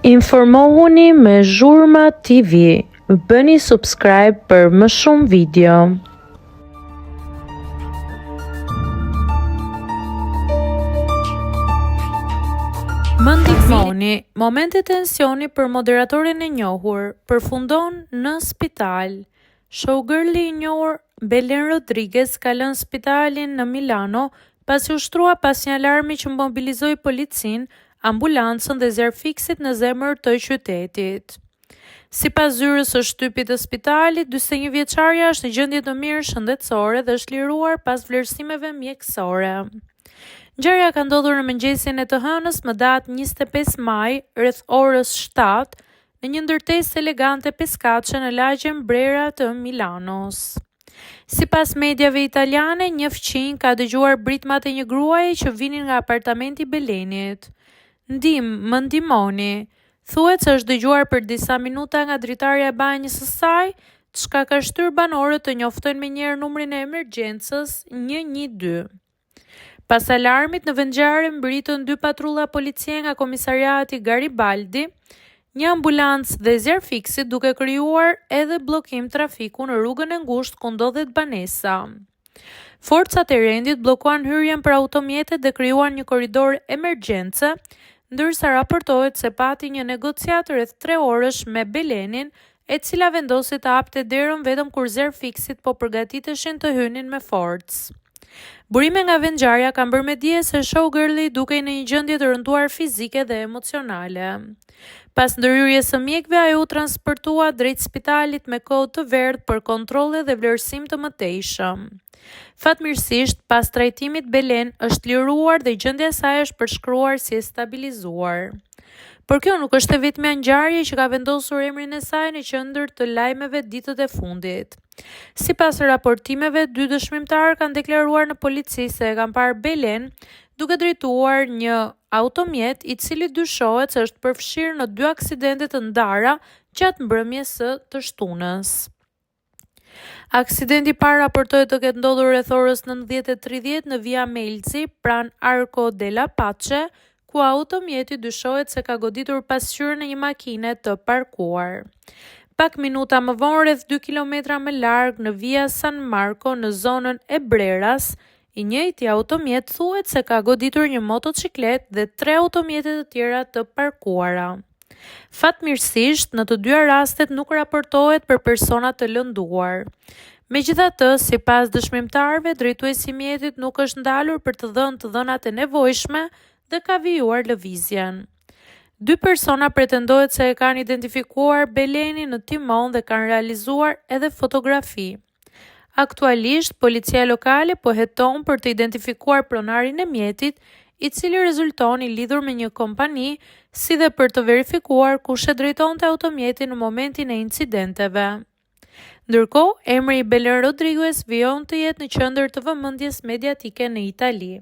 Informohuni me Zhurma TV, bëni subscribe për më shumë video. Më ndihmoni, momente tensioni për moderatoren e njohur, përfundon në spital. Showgirli i njohur Belen Rodriguez ka lënë spitalin në Milano pasi u shtrua pas një alarmi që mobilizoi policinë, ambulancën dhe zjarrfikësit në zemër të qytetit. Sipas zyrës së shtypit të spitalit, 41 vjeçarja është në gjendje të mirë shëndetësore dhe është liruar pas vlerësimeve mjekësore. Ngjarja ka ndodhur në mëngjesin e të hënës më datë 25 maj, rreth orës 7, në një ndërtesë elegante pesëkatëshe në lagjen Brera të Milanos. Sipas mediave italiane, një fqinj ka dëgjuar britmat e një gruaje që vinin nga apartamenti i Belenit. Ndihmë, më ndihmoni! Thuhet se është dëgjuar për disa minuta nga dritarja e banjës së saj, çka ka shtyrë banorët të njoftojnë menjëherë numrin e emergjencës 112. Pas alarmit, në vendngjarje mbërritën dy patrulla policie nga komisariati Garibaldi, një ambulancë dhe zjarrfikësit duke krijuar edhe bllokim trafiku në rrugën e ngushtë ku ndodhet banesa. Forcat e rendit bllokuan hyrjen për automjetet dhe krijuan një korridor emergjence, ndërsa raportohet se pati një negociatë rreth 3 orësh me Belenin, e cila vendosi të hapte derën vetëm kur zjarrfikësit po përgatiteshin të hynin me forcë. Burime nga vendngjarja kanë bërë me dije se showgirli dukej në një gjendje të rënduar fizike dhe emocionale. Pas ndërhyrjes së mjekëve, ajo u transportua drejt spitalit me kod të verdhë për kontrolle dhe vlerësim të mëtejshëm. Fatmirësisht, pas trajtimit Belen është liruar dhe gjendja e saj është përshkruar si e stabilizuar. Por kjo nuk është e vetmja ngjarje që ka vendosur emrin e saj në qendër të lajmeve ditët e fundit. Sipas raportimeve, dy dëshmimtarë kanë deklaruar në polici se e kanë parë Belen duke drejtuar një automjet i cili dyshohet se është përfshirë në dy aksidente të ndara gjatë mbrëmjes së të shtunës. Aksidenti i parë raportohet të ketë ndodhur rreth orës 19:30 në Via Melzi, pranë Arco della Pace, ku automjeti dyshohet se ka goditur pasqyrën e një makine të parkuar. Pak minuta më vonë, rreth 2 kilometra më larg, në Via San Marco, në zonën e Breras, i njëjti automjet thuhet se ka goditur një motoçikletë dhe tre automjete të tjera të parkuara. Fatmirësisht, në të dyja rastet nuk raportohet për persona të lënduar. Megjithatë, sipas dëshmimtarëve, drejtuesi i mjetit nuk është ndalur për të dhënë të dhënat e nevojshme dhe ka vijuar lëvizjen. Dy persona pretendohet se e kanë identifikuar Belenin në timon dhe kanë realizuar edhe fotografi. Aktualisht, policia lokale po heton për të identifikuar pronarin e mjetit, i cili rezulton i lidhur me një kompani, si dhe për të verifikuar kush e drejtonte automjetin në momentin e incidenteve. Ndërkohë, emri i Belen Rodriguez vijon të jetë në qendër të vëmendjes mediatike në Itali.